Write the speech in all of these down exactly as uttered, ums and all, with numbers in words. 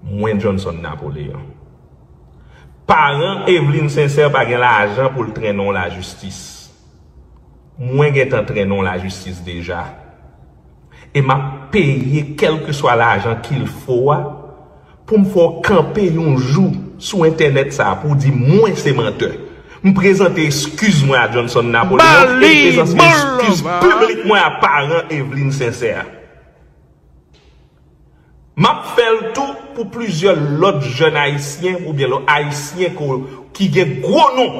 Mwen Johnson Napoléon. Paran Eveline Sincère pa gen lajan pou l trennen w lajistis. Mwen gentan trennen w lajistis deja. E m ap peye kèlkeswa lajan qu'il faut a pou m fè w kanpe yon jou sou entènèt sa a pou w di mwen se mantè. M prezante eskiz mwen a Johnson Napoléon e m prezante eskiz piblik mwen a paran Eveline Sincère. M ap fè l tou pou plizyè lòt jèn ayisyen oubyen lòt ayisyen ko, ki gen gwo non,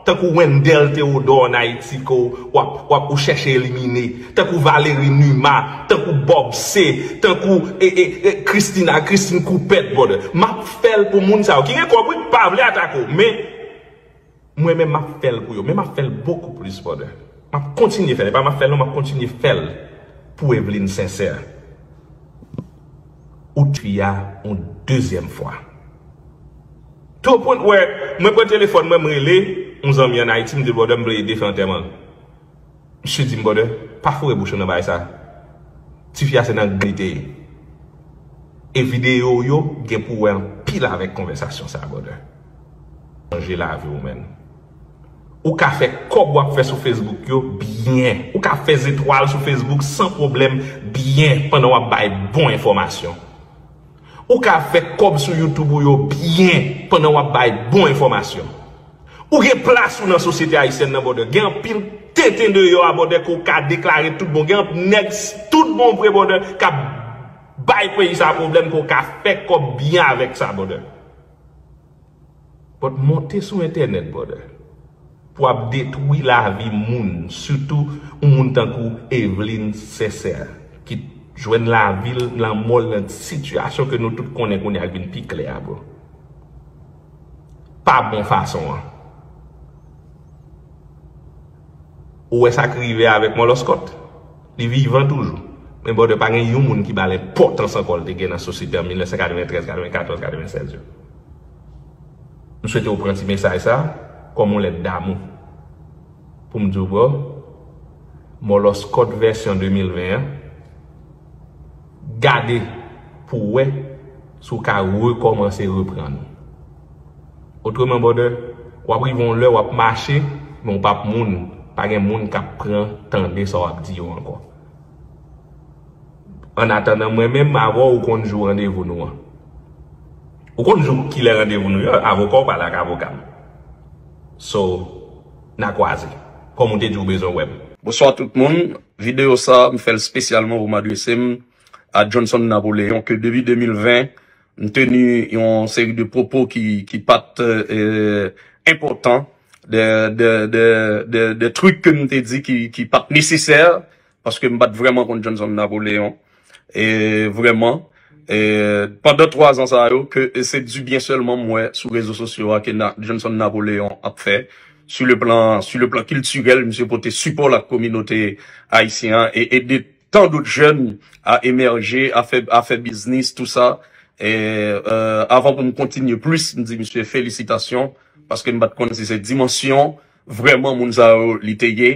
tankou Wendell Theodore ann Ayiti ko w ap, w ap, ou chèche elimine, tankou Valérie Numa, tankou Bob C, tankou e, e, e, Christina, Christine Coupet, brother. M ap fè l pou moun sa yo ki gen kòb wi, k pa vle atake w, men Mwen menm m ap fè l pou yo, men m ap fè l bokou plis, brother. M ap kontinye fè l, e pa m ap fè l non, m ap kontinye fè l pou Eveline Sincère. Ou tchwi a yon dezyèm fwa. To pwen wè, mwen pran telefòn mwen, m rele yon zanmi ann Ayiti, m di l, brother, m vle ede fè antèman l. Misye di m, brother, pa foure bouch ou nan bagay sa. Tifi a se nan gang li te ye. E videyo w yo gen pou wè anpil avèk konvèsasyon sa, brother. Chanje lavi w, man. Ou ka fè kòb w ap fè sou Facebook yo byen. Ou ka fè zetwal sou Facebook san pwoblèm byen pandan w ap bay bon enfòmasyon. Ou ka fè kòb sou YouTube ou yo byen pandan w ap bay bon enfòmasyon. Ou gen plas ou nan sosyete ayisyèn nan, brother. Gen anpil tenten deyò a, brother, ke w ka deklare tout bon. Gen anpil nèg tout bon vre, brother, k ap bay peyi sa a pwoblèm ke w ka fè kòb byen avèk sa, brother. But monte sou entènèt, brother, pou ap detwi lavi moun, sitou yon moun tankou Eveline Sincère, ki jwenn lavi l, lanmò l nan sitiyasyon ke nou tout konnen kounye a k vin pi klè a, bro. Pa bon fason an. Ou wè sa k rive avèk Mòlòskòt? Li vivan toujou. Men brother, pa gen yon moun ki ba l enpòtans ankò l te gen nan sosyete an mil nèf san katreventrèz, katrevenkatòz, katrevennsèz yo. M swete w pran ti mesaj sa kòm yon lèt damou. Pou m di w, bro, Mòlòskòt vèsyon de mil ven an, gade pou w wè si w ka rekòmanse reprann ou. Otreman, brother, w ap rive yon lè, w ap mache, men w p ap moun. Pa gen moun k ap pran, tande sa w ap di yo ankò. Annatandan, mwen menm, avè w, ou konn jou randevou nou an. Ou konn jou kilè randevou nou yo, avoka w pale ak avoka m. So, n a kwaze. Kòm ou te di w bezwen wè m. Bonswa tout moun. Videyo sa, m fè l espesyalman pou m adrese m a Johnson Napoléon, ke depi de mil ven, m teni yon seri de pwopo ki, ki pa t, euh, enpòtan, de, de, de, de, de trik ke m te di ki, ki pa t nesesè, paske m pa t vrèman konn Johnson Napoléon. E vrèman, e pandan twa zan sa yo, ke se dibyen sèlman m wè sou rezo sosyo a ke Na-, Johnson Napoléon ap fè. Sur le plan, sur le plan kiltirèl, misye pote sipò la kominote ayisyen an e ede tan dòt jèn a emèje, a fè, a fè biznis, tou sa. E, euh, avan pou m kontinye plis, m di misye felisitasyon, paske m pa t konn si se dimansyon vrèman moun sa yo li te ye.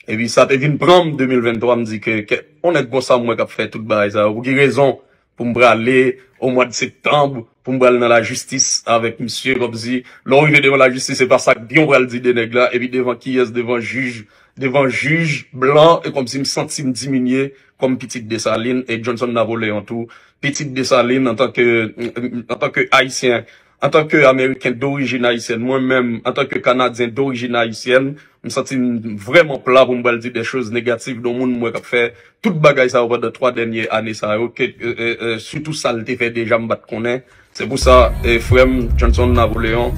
Epi sa te vin pran m de mil venntwa, m di ke, ke on nèg konsa m wè k ap fè tout bagay sa yo. Pou ki rezon pou m prale o mwa de septanm, pou m pral nan lajistis avèk misye, kòmsi lè w rive devan lajistis, se pa sa k byen w pral di de nèg la, epi devan kiyès, devan jij, devan jij blan, e kòmsi m santi m diminye kòm pitit Desalin, e Johnson Napoléon tou, pitit Desalin antanke, antanke Ayisyen, antanke Ameriken dorijin ayisyèn, mwen menm, antanke Kanadyen dorijin ayisyèn, m santi m vrèman pla pou m pral di de choz negatif de yon moun m wè k ap fè tout bagay sa yo pandan twa dènye ane sa yo, ke, e, e, e, sitou sa l te fè deja m pa t konnen. Se pou sa, e, frè m, Johnson Napoléon,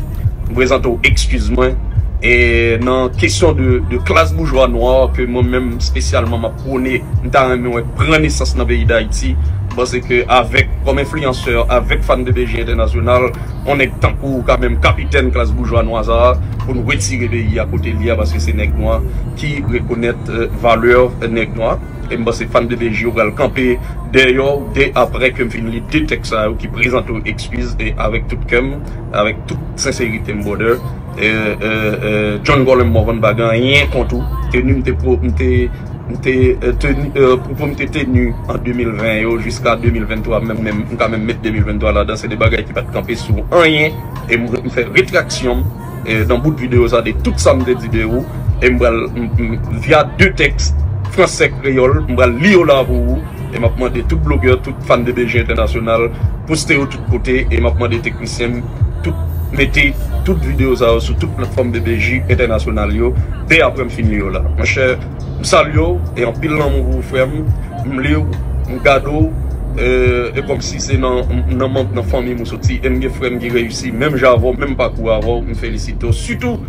m prezante w ekskiz mwen. E nan kesyon de, de klas boujwa nwa, ke mwen menm espesyalman m ap pwone, m ta renmen wè pran nesans nan peyi Dayiti. M panse ke avèk, kòm enfliyansè, avèk Fan de B J entènasyonal, on nèg tankou w ka menm kapitèn klas boujwa nwa sa a, pou n retire peyi a kote li a, paske se nèg nwa ki rekonèt, e, valè nèg nwa. E m panse Fan de B J yo pral kanpe dèyè w dè aprè ke m fin li de tèks sa yo ki prezante w ekskiz e avèk tout kè m, avèk tout senserite m, brother. E, e, e, John Colem Morvan pa gen anyen kont ou. Teni m te pwo-, m te, m te, eh, teni, eh, pwopo m te teni an de mil ven yo jiska de mil venntwa, menm, menm, m ka menm met de mil venntwa ladan, se de bagay ki pa t kanpe sou anyen, e m, m fè retraksyon m, eh, nan bout videyo sa de tout sa m te di de ou, e m pral, m, m, via de tèks fransè kreyòl, m pral li yo la pou ou, e m ap mande tout blogè, tout fan de B J entènasyonal, poste yo tout kote, e m ap mande teknisyen m tout mete tout videyo sa yo sou tout platfòm B B J entènasyonal yo, dè apre m fin li yo la. Monchè, m salye w, e anpil lanmou pou ou, frè m. M li w, m gade w, e, e kòmsi se nan, nan, nan fanmi m ou soti, e m gen frè m ki reyisi, menm jan avè w, menm pakou avè w, m felisite w. Sitou,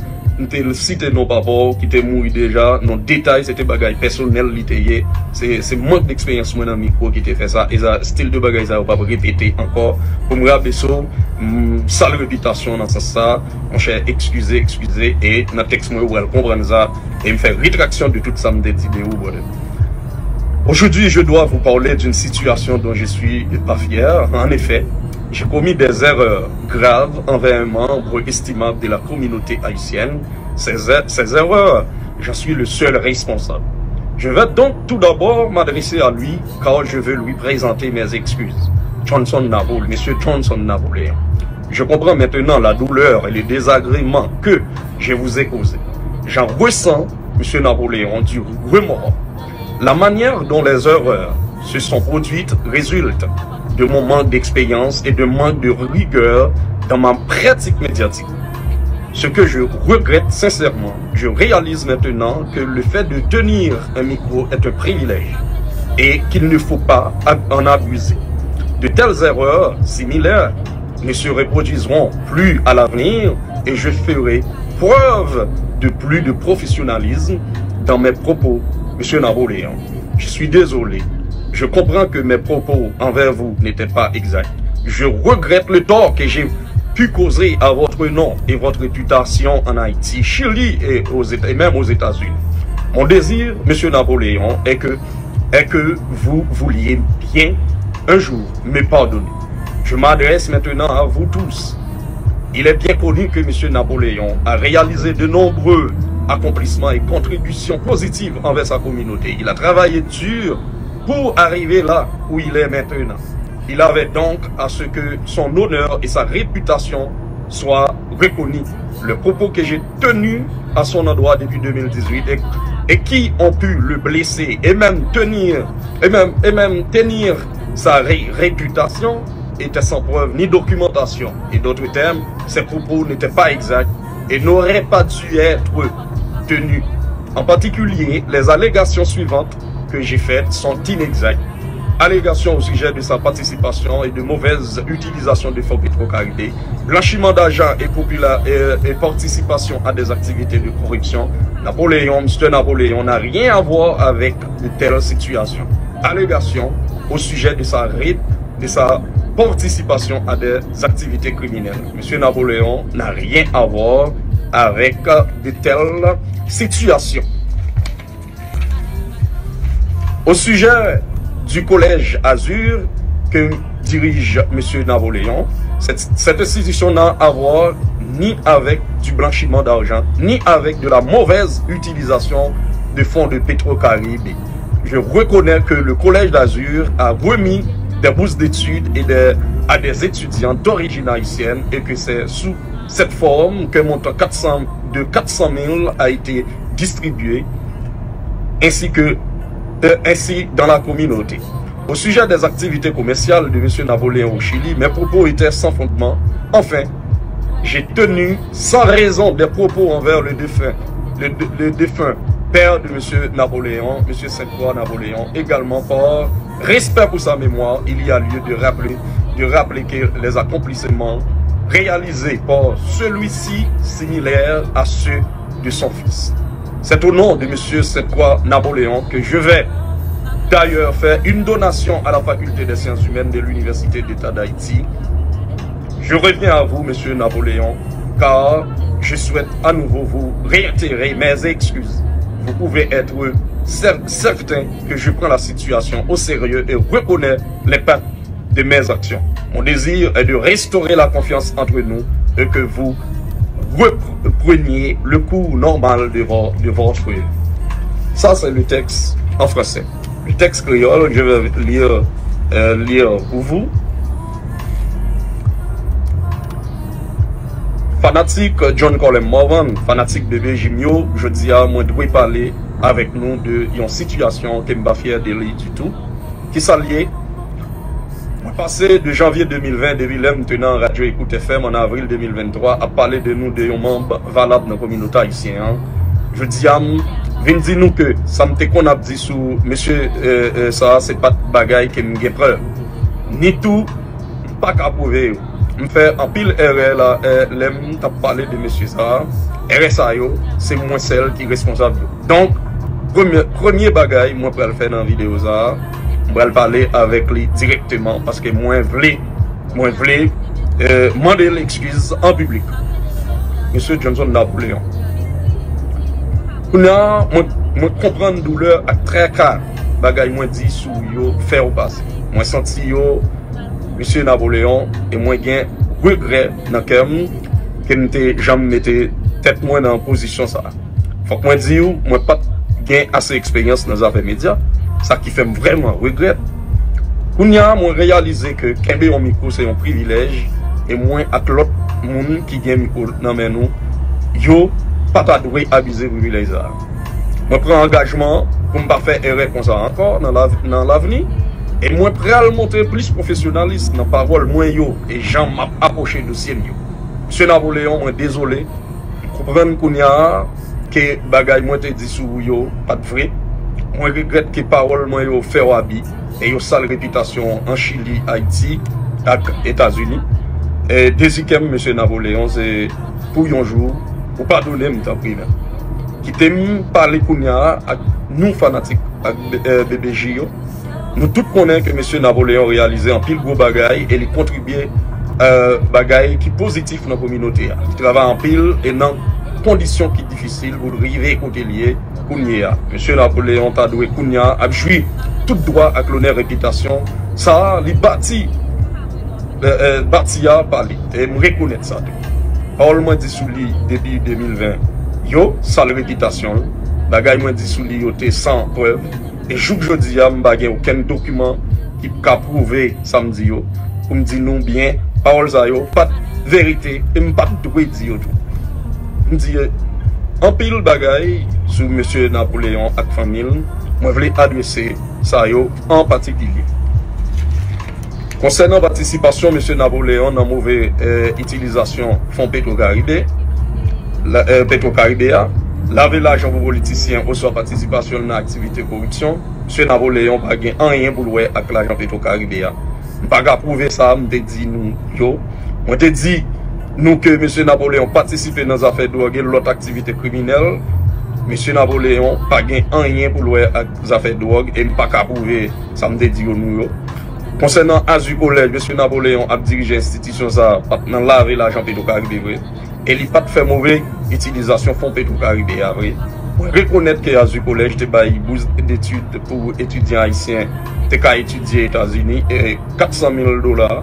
m te site non papa w ki te mouri deja, non detay, se te bagay pèsonèl li te ye. Se, se mank deksperyans mwen nan mikwo ki te fè sa, e sa, stil de bagay sa yo p ap repete ankò. Pou m rabese w, m sal repitasyon w nan sans sa, monchè, ekskize, ekskize, e nan tèks mwen, ou pral konprann sa, e m fè retraksyon de tout sa m te di de ou, brother. Aujourd'hui, je dois vous parler d'une situation dont je suis pas fier. En effet, j'ai commis des erreurs graves envers un membre estimable de la communauté haïtienne. Ces, er- ces erreurs, j'en suis le seul responsable. Je vais donc tout d'abord m'adresser à lui, car je veux lui présenter mes excuses. Johnson Napoléon, Monsieur Johnson Napoléon. Je comprends maintenant la douleur et le désagrément que je vous ai causé. J'en ressens, Monsieur Napoléon, du remords. La manière dont les erreurs se sont produites résulte de mon manque d'expérience et de manque de rigueur dans ma pratique médiatique. Ce que je regrette sincèrement, je réalise maintenant que le fait de tenir un micro est un privilège et qu'il ne faut pas ab- en abuser. De telles erreurs similaires ne se reproduiront plus à l'avenir et je ferai preuve de plus de professionnalisme dans mes propos, Monsieur Napoléon. Je suis désolé. Je comprends que mes propos envers vous n'étaient pas exacts. Je regrette le tort que j'ai pu causer à votre nom et votre réputation en Haïti, Chili et, aux Éta- et même aux États-Unis. Mon désir, Monsieur Napoléon, est que, est que vous vouliez bien un jour me pardonner. Je m'adresse maintenant à vous tous. Il est bien connu que Monsieur Napoléon a réalisé de nombreux accomplissements et contributions positives envers sa communauté. Il a travaillé dur pour arriver là où il est maintenant. Il avait donc à ce que son honneur et sa réputation soient reconnus. Les propos que j'ai tenus à son endroit depuis deux mille dix-huit et, et qui ont pu le blesser et même tenir, et même, et même tenir sa ré- réputation étaient sans preuve ni documentation. En d'autres termes, ces propos n'étaient pas exacts et n'auraient pas dû être tenus. En particulier, les allégations suivantes que j'ai faites sont inexactes. Allégations au sujet de sa participation et de mauvaise utilisation de fonds Petro-Caribe, blanchiment d'argent et, popula- et, et participation à des activités de corruption. Napoléon, Monsieur Napoléon n'a rien à voir avec de telles situations. Allégations au sujet de sa, ré- de sa participation à des activités criminelles. Monsieur Napoléon n'a rien à voir avec de telles situations. Au sujet du collège Azur que dirige Monsieur Napoléon, cette, cette institution n'a à voir ni avec du blanchiment d'argent, ni avec de la mauvaise utilisation de fonds de Petro-Caribe. Je reconnais que le Collège d'Azur a remis des bourses d'études et des, à des étudiants d'origine haïtienne et que c'est sous cette forme qu'un montant quatre cents, de quatre cent mille a été distribué, ainsi que, euh, ainsi dans la communauté. Au sujet des activités commerciales de Monsieur Napoléon au Chili, mes propos étaient sans fondement. Enfin, j'ai tenu sans raison des propos envers le défunt, le, le défunt père de Monsieur Napoléon, Monsieur Sainte-Croix Napoléon, également par respect pour sa mémoire, il y a lieu de rappeler, de rappeler que les accomplissements réalisés par celui-ci similaires à ceux de son fils. C'est au nom de Monsieur Sainte-Croix Napoléon que je vais d'ailleurs faire une donation à la Faculté des Sciences Humaines de l'Université d'État d'Haïti. Je reviens à vous, Monsieur Napoléon, car je souhaite à nouveau vous réitérer mes excuses. Vous pouvez être cer- certain que je prends la situation au sérieux et reconnais l'impact de mes actions. Mon désir est de restaurer la confiance entre nous et que vous repreniez le cours normal de, vo- de votre vie. Ça, c'est le texte en français. Le texte créole, je vais lire, euh, lire pour vous. Fanatik John Colem Morvan, fanatik Bebe Jim yo, jodi a mwen dwe pale avèk nou de yon sitiyasyon ke m pa fyè de li ditou. Kisa l ye? Mwen pase de janvye de mil ven, depi lè m te nan Radyo Ecoute F M an avril de mil venntwa, ap pale de nou de yon manm valab nan kominote ayisyen an. Jodi a, m vin di nou ke sa m te konn ap di sou mesye, eh, eh, sa a, se pa t bagay ke m gen prèv. Ni tou, m pa ka pwouve yo. M fè anpil erè la, eh, lè m t ap pale de mesye sa a. Erè sa yo, se mwen sèl ki responsab yo. Donk, premye, premye bagay mwen pral fè nan videyo sa a, mwen pral pale avèk li dirèkteman paske mwen vle, mwen vle, eh, mande l ekskiz an piblik. Mesye Johnson Napoléon. Kounye a, mwen, mwen konprann doulè ak traka bagay mwen di sou yo fè w pase. Mwen santi yo, mesye Napoléon, e mwen gen regrè nan kè m ke m te janm mete tèt mwen nan pozisyon sa a. Fòk mwen di w, mwen pa t gen ase eksperyans nan zafè medya, sa ki fè m vrèman regrèt. Kounye a, mwen reyalize ke kenbe yon mikwo se yon privilèj, e mwen ak lòt moun ki gen mikwo nan men nou, yo pa ta dwe abize privilèj sa a. Mwen pran angajman pou m pa fè erè konsa ankò nan lav-, nan lavni, e mwen pral montre plis pwofesyonalis nan pawòl mwen yo e jan m ap apwoche dosye m yo. Mesye Napoléon, mwen dezole, m konprann kounye a ke bagay mwen te di sou ou yo pa t vre. Mwen regrèt ke pawòl mwen yo fè w abi e yo sal repitasyon w an Chili, Ayiti ak Etazini. E dezi kè m, mesye Napoléon, se pou yon jou ou padone m, tanpri, men. Kite m pale kounye a ak nou fanatik ak, eh, B B J yo. Nou tout konnen ke mesye Napoléon reyalize anpil gwo bagay e li kontribye, eh, bagay ki pozitif nan kominote a. Li travay anpil e nan kondisyon ki difisil pou l rive kote l ye kounye a. Mesye Napoléon ta dwe kounye a ap jwi tout dwa ak lonè repitasyon sa a li bati, eh, eh, bati a pa li. E m rekonèt sa tou. Pawòl mwen di sou li depi de mil ven yo sal repitasyon l. Bagay mwen di sou li yo te san prèv. E jouk jodi a, m pa gen okenn dokiman ki ka pwouve sa m di yo. Pou m di nou byen, pawòl sa yo pa t verite e m pa t dwe di yo tou. M di anpil bagay sou mesye Napoléon ak fanmi l. Mwen vle adrese sa yo an patikilye. Konsènan patisipasyon mesye Napoléon nan move, eh, itilizasyon fon Petwokaribe, la, eh, Petwokaribe a, lave lajan pou politisyen oswa patisipasyon l nan aktivite koripsyon, mesye Napoléon pa gen anyen pou l wè ak lajan Petwokaribe a. M pa ka pwouve sa m te di nou yo. Mwen te di nou ke mesye Napoléon patisipe nan zafè dwòg e lòt aktivite kriminèl. Mesye Napoléon pa gen anyen pou l wè ak zafè dwòg e m pa ka pwouve sa m te di yo nou yo. Konsènan Azu Kolèj, mesye Napoléon ap dirije enstitisyon sa a, pa t nan lave lajan Petwokaribe vre. E li pa t fè move itilizasyon fon Petwokaribe a vre. Mwen rekonèt ke Azu Kolèj te bay bous detid pou etidyan ayisyen te ka etidye Etazini, e kat san mil dola.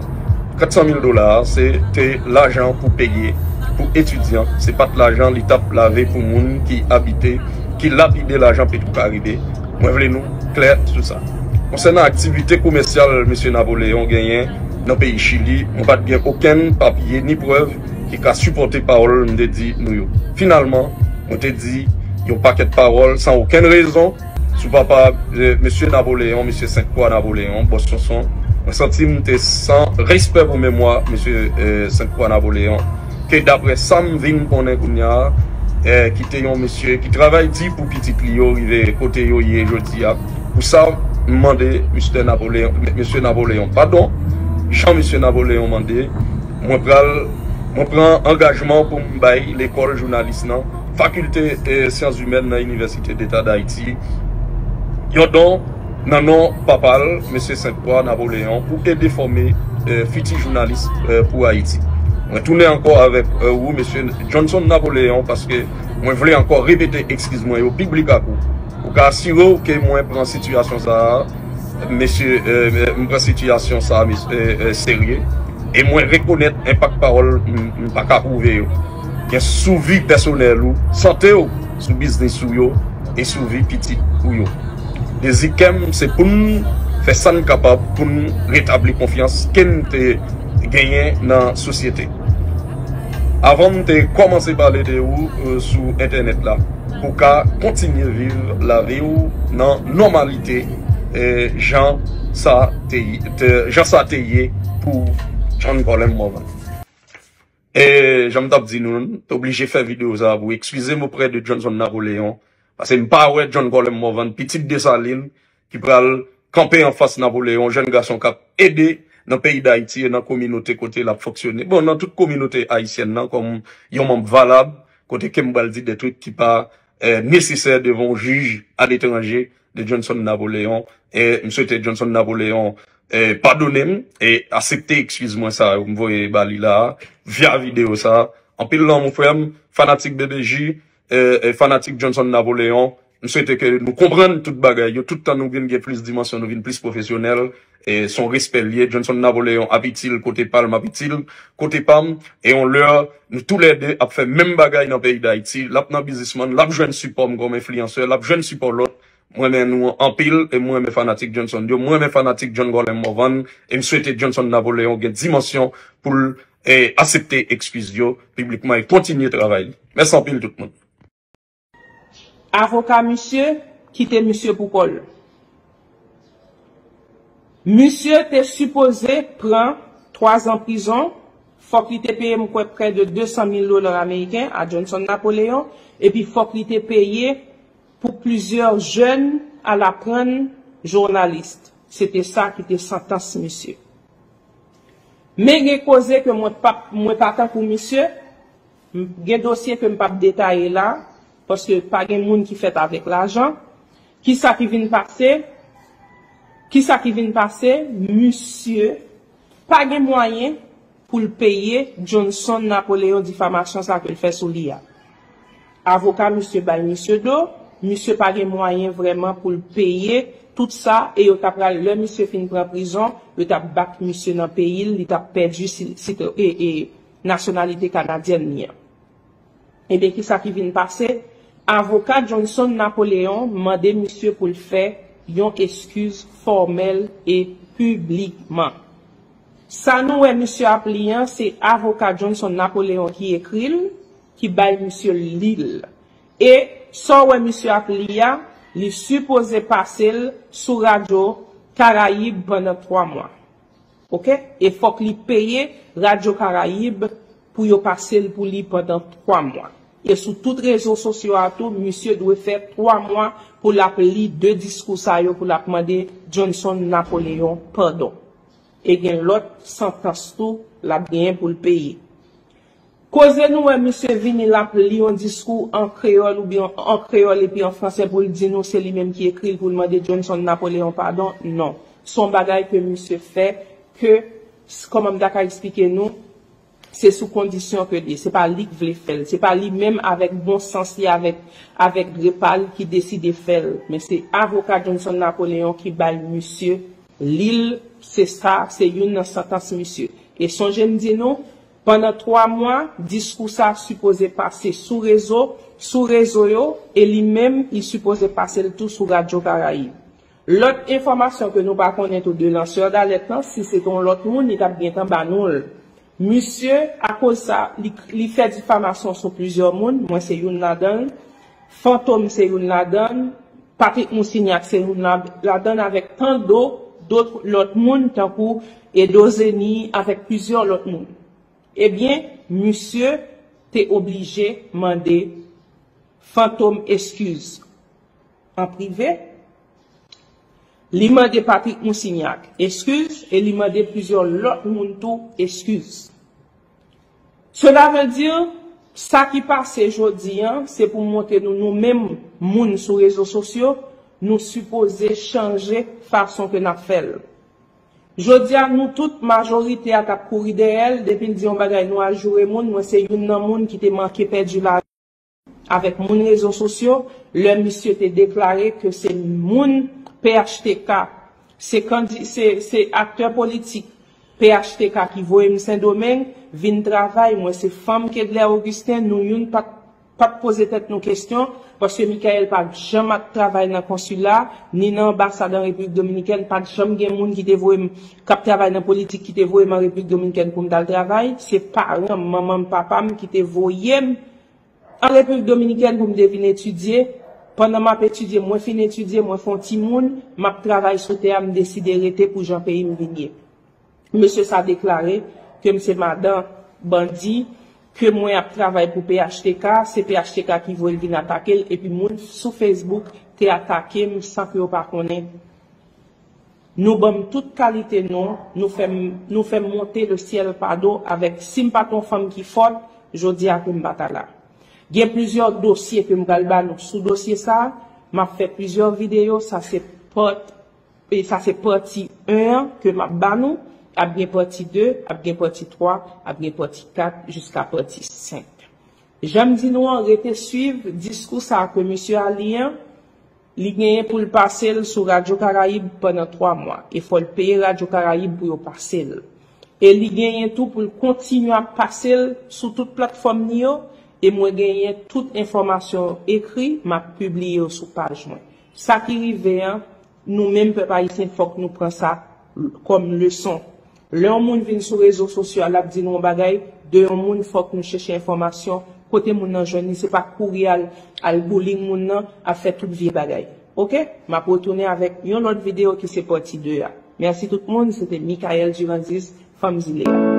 Kat san mil dola a, se te lajan pou peye pou etidyan. Se pa t lajan li t ap lave pou moun ki abite, ki lapide lajan Petwokaribe. Mwen vle nou klè sou sa. Konsènan aktivite komèsyal mesye Napoléon genyen nan peyi Chili, mwen pa t gen okenn papye ni prèv ki ka sipòte pawòl m te di nou yo. Finalman, mwen te di yon pakèt pawòl san okenn rezon sou papa, eh, mesye Napoléon, mesye Senk Kwa Napoléon, Bòs Sonson. Mwen santi m te san respè pou memwa mesye, eh, Senk Kwa Napoléon. Ke daprè sa m vin konnen kounye a, eh, ki te yon mesye ki travay di pou pitit li yo rive kote yo ye jodi a. Pou sa, m mande mistè Napoléon, mesye Napoléon padon. Jan mesye Napoléon mande, mwen pral, mwen pran angajman pou m bay lekòl jounalis nan, fakilte, eh, syans imèn nan Inivèsite Deta Dayiti, yon don nan non papa l, mesye Senk Kwa Napoléon, pou ede fòme, eh, fiti jounalis, eh, pou Ayiti. Mwen tounen ankò avèk, eh, ou, mesye Johnson Napoléon, paske mwen vle ankò repete ekskiz mwen yo piblik ak ou. Ou ka asire w ke mwen pran sitiyasyon sa a, mesye, eh, m pran sitiyasyon sa a, mes-, eh, eh, serye. E mwen rekonèt enpak pawòl m, m pa ka pwouve yo gen sou vi pèsonèl ou, sante w, sou biznis ou yo, e sou vi pitit ou yo. Dezi kè m se pou n fè sa n kapab pou n retabli konfyans ke n te genyen nan sosyete. Avan m te kòmanse pale de ou, euh, sou entènèt la, pou w ka kontinye viv lavi w nan nòmalite, euh, jan sa te, te, jan sa te ye pou John Colem Morvan. E jan m t ap di nou, m t oblije fè videyo sa a pou eskize m oprè de Johnson Napoleon, paske m pa wè John Colem Morvan, pitit Desalin, ki pral kanpe anfas Napoleon, jèn gason k ap ede nan peyi Dayiti e nan kominote kote l ap fonksyone. Bon, nan tout kominote ayisyèn nan, kòm yon manm valab, kote ke m pral di de twit ki pa, eh, nesesè devan yon jij aletranje de Johnson Napoleon. E m swete Johnson Napoleon, eh, padone m e aksepte eskiz mwen sa yo m voye ba li la a, via videyo sa a. Anpil lanmou, frè m, fanatik B B J, eh, eh, fanatik Johnson Napoleon. M swete ke nou konprann tout bagay yo. Tout tan nou vin gen plis dimansyon, nou vin plis pwofesyonèl. E se yon respè l ye. Johnson Napoleon ap itil kote pa l, m ap itil kote pa m. E yon lè, nou toulède ap fè menm bagay nan peyi Dayiti. L ap nan biznisman, l ap jwenn sipò m kòm enfliyansè, l ap jwenn sipò lòt. Mwen renmen nou anpil e mwen renmen fanatik Johnson yo. Mwen renmen fanatik John Colem Morvan e m swete Johnson Napoleon gen dimansyon pou l, eh, aksepte eskiz yo piblikman e kontinye travay li. Mèsi anpil tout moun. Avoka misye kite misye pou kò l. Misye te sipoze pran twa zan prizon, fòk li te peye m kwè prè de de san mil dola ameriken a Johnson Napoleon, epi fòk li te peye pou plizyè jèn al aprann jounalis. Se te sa ki te santans misye. Men gen koze ke mwen p ap, mwen pa tankou misye, gen dosye ke m p ap detaye la, paske pa gen moun ki fèt avèk lajan. Kisa ki vin pase? Kisa ki vin pase? Misye pa gen mwayen pou l peye Johnson Napoleon difamasyon sa ke l fè sou li a. Avoka misye bay misye do, misye pa gen mwayen vrèman pou l peye tout sa e yo ta pral, lè misye fin pran prizon, yo t ap bat misye nan peyi l, li t ap pèdi si, si, e, e, nasyonalite kanadyèn li an. Ebyen, kisa ki vin pase? Avoka Johnson Napoleon mande misye pou l fè yon eskiz fòmèl e piblikman. Sa nou wè misye ap li an, se avoka Johnson Napoleon ki ekri l, ki bay misye li l. E sa w wè misye ap li a, li sipoze pase l sou radyo Karayib pandan twa mwa. Oke? E fòk li peye Radyo Karayib pou yo pase l pou li pandan twa mwa. E sou tout rezo sosyo a tou, misye dwe fè twa mwa pou l ap li de diskou sa yo pou l ap mande Johnson Napoleon padon. E gen lòt santans tou l ap genyen pou l peye. Koze nou wè misye vini l ap li yon diskou an kreyòl oubyen an kreyòl epi an fransè pou l di nou se li menm ki ekri l pou l mande Johnson Napoleon padon, non. Se yon bagay ke misye fè ke, kòman m ta ka eksplike nou, se sou kondisyon ke l ye. Se pa li k vle fè l. Se pa li menm avèk bon sans li, avèk, avèk grepa l ki deside fè l. Men se avoka Johnson Napoleon ki bay misye li l. Se sa, se youn nan santans misye. E sonje m di nou, pandan twa mwa, diskou sa sipoze pase sou rezo, sou rezo yo, e li menm, li sipoze pase l tou sou Radyo Karayib. Lòt enfòmasyon ke nou pa konnen tou de lansè dalèt lan, si se te yon lòt moun, li t ap gentan ba nou l. Misye, akoz sa, li, li fè difamasyon sou plizyè moun, mwen se youn ladan l, Fantom se youn ladan l, Patrick Moussignac se youn la, ladan l avèk tant do, dot lòt moun tankou Edo Zeni avèk plizyè lòt moun. Ebyen, misye te oblije mande Fantom eskiz an prive. Li mande Patrick Moussignac eskiz e li mande plizyè lòt moun tou eskiz. Cela veut dire, sa ki pase jodi an, se pou montre nou, nou menm moun sou rezo sosyo, nou sipoze chanje fason ke n ap fè l. Jodi a, nou tout, majorite a t ap kouri dèyè l, depi l di yon bagay, nou al joure moun, mwen se youn nan moun ki te manke pèdi lavi avèk moun rezo sosyo, lè misye te deklare ke se moun P H T K, se kandi-, se, se aktè politik P H T K ki voye m Sendomeng vin travay, mwen se fanm Kedlè Augustin, nou youn pa t p ap poze tèt nou kesyon, paske Michael pa t janm ap travay nan konsila, ni nan anbasad an Repiblik Dominikèn, pa t janm gen moun ki te voye m, k ap travay nan politik ki te voye m an Repiblik Dominikèn pou m t al travay. Se paran m, manman m, papa m ki te voye m an Repiblik Dominikèn pou m te vin etidye. Pandan m ap etidye, mwen fin etidye, mwen fè yon timoun, m ap travay sou tè a, m deside rete pou jan peyi m vin ye. Mesye sa deklare ke m se madan bandi, ke mwen ap travay pou P H T K, se P H T K ki voye l vin atake l, epi moun sou Facebook te atake m san ke yo pa konnen. Nou ban m tout kalite non, nou fè m, nou fè m monte le syèl pa do avèk, si m pa t yon fanm ki fòt, jodi a ke m pa ta la. Gen plizyè dosye ke m pral ba nou sou dosye sa, m ap fè plizyè videyo, sa se pòt E sa se pati en an ke m ap ba nou, ap gen pati de, ap gen pati twa, ap gen pati kat, jiska pati senk. Jan m di nou an, rete swiv diskou sa a ke mesye a li an, li genyen pou l pase l sou Radyo Karayib pandan twa mwa, e fò l peye Radyo Karayib pou yo pase l. E li genyen tou pou l kontinye ap pase l sou tout platfòm li yo, e mwen genyen tout enfòmasyon ekri, m ap pibliye yo sou paj mwen. Sa ki rive an, nou menm pèp ayisyen, fòk nou pran sa kòm leson. Lè yon moun vin sou rezo sosyo a, l ap di nou yon bagay de yon moun, fòk nou chèche enfòmasyon kote moun nan jwenn li, se pa kouri al, al bullying moun nan, ap fè tout vye bagay. Oke? M ap retounen avèk yon lòt videyo ki se pati de a. Mèsi tout moun, se te Michael Durandis, Fanm Zile a.